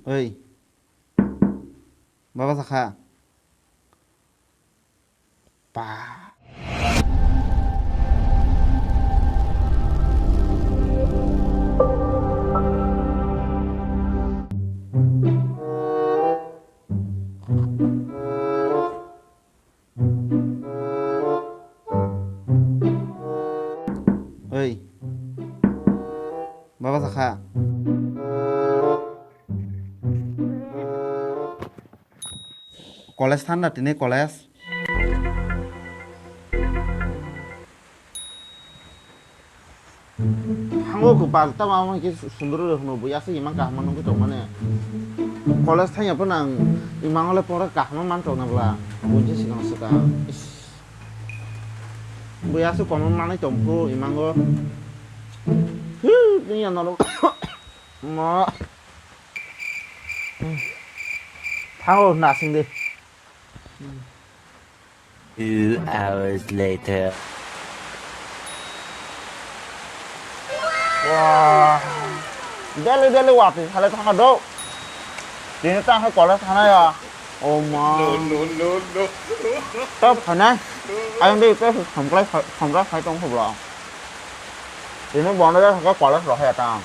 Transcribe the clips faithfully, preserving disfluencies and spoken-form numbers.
Oi. Baba sakha. Pa. Oi. Baba sakha. College thangna tini college. Thango kwpal tamo amo khe sundro rw hwno buya se imang kaham nungwi tongmani. College thangya phano ang imang le pore kaham man tongna bla. Buji sikang sika. Ish. Buya se kono manwi tongphuru imango. Hi, niya norok. Mo. Thango nasing de. Two hours later. Wah. Daily, daily watwi sale thangna do. Tini tang hai college thana ya. Oh ma. No, no, no, no. Tap phanai. Ayang de tap samklai, samklai phai tong khobla. Tini bono da college rohaya tang.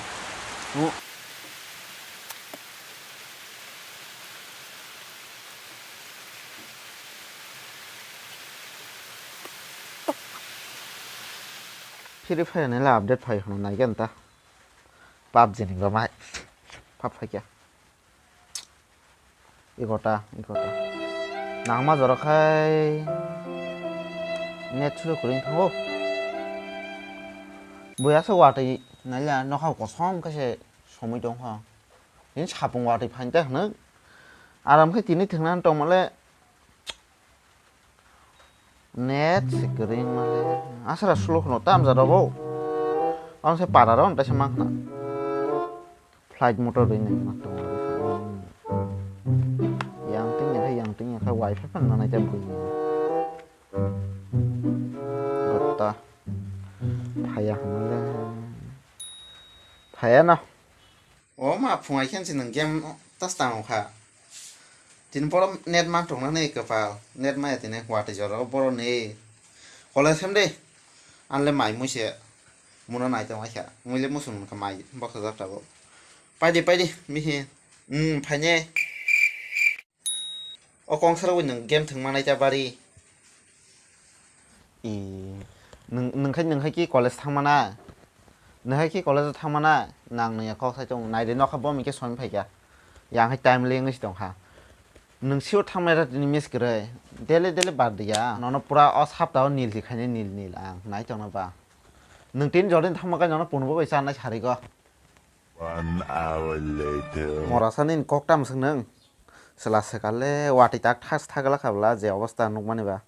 Free Fire ni la update phai hwnwi nai khe nta. PUBG ni bo mai. Pap phai khe. Igota, igota. Nangma jora khai net slow kwrwi thango. Buya se watwi naila nokha kosom khe se somoi tong kha. Tini sapung watwi phain ta hwnwi. Aram khe tini thwngna tongmale. Net se kwrwi male. Asra slow kheno tamjaro bo. Ang se para ro ta se mang khna. Flight mode rwi nai ma tong. Yang ting ya, yang ting ya, wifi phan nanai ta bui. Bata. Phaya hwnle. Phaya na. O ma phungai khe se nwng game tas tang kha. Tini boro net man tong nani kwpal. Net maya tini watwi jora boro ni. College hem de. Anle mai mui se. Muna nai tong kha. Mui le musun kha mai boksa jak tabuk. Paidi, paidi, mihi. Hmm, phaine. O kong sara wi nwng game thwng manai ta bari. I, nwng, nwng khai, nwng khai ki college thang mana? Nwng khai ki college thang mana? Nang nung ya kok sai tong. Nai de nokha bom ke son phai kya. Yang hai time le ngi tong kha. Nwng sio thang mai ra tini miss kwrwi. Daily, daily bar de ya. Nono pura o sapta o nil si khaine nil, nil ang. Nai tong na ba. Nwng tin jordin thang ma kai nono pun bo bai sa nai sari go. One hour later. Mora sani kok tam swk nung. Chwla swkal le watwi tak thas thagla khabla je obostha nukmani ba.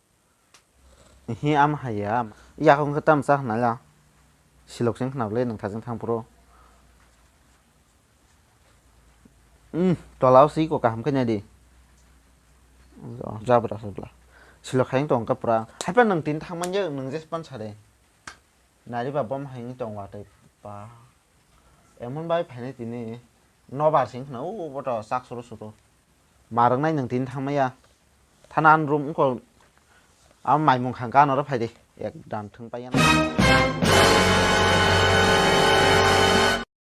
Hi am haya. Yakung khe tam cha hwnala. Silok sing khna le nung thajing thang phuru. Um, tola o si ko kaham khe nai di. Jabra sabla. Silok hayung tong ka pura. Haipa nung tin thang manya nung jes pan sare. Nari ba bom hayung tong watwi pa. Emon bai phainai tini nobar sing khna u boto chak suru suru. Marwknai nwng tini thangmaya. Thana an room wngkol. Amo maimung khang kano ro phaidi. Ek dan thwng paiya.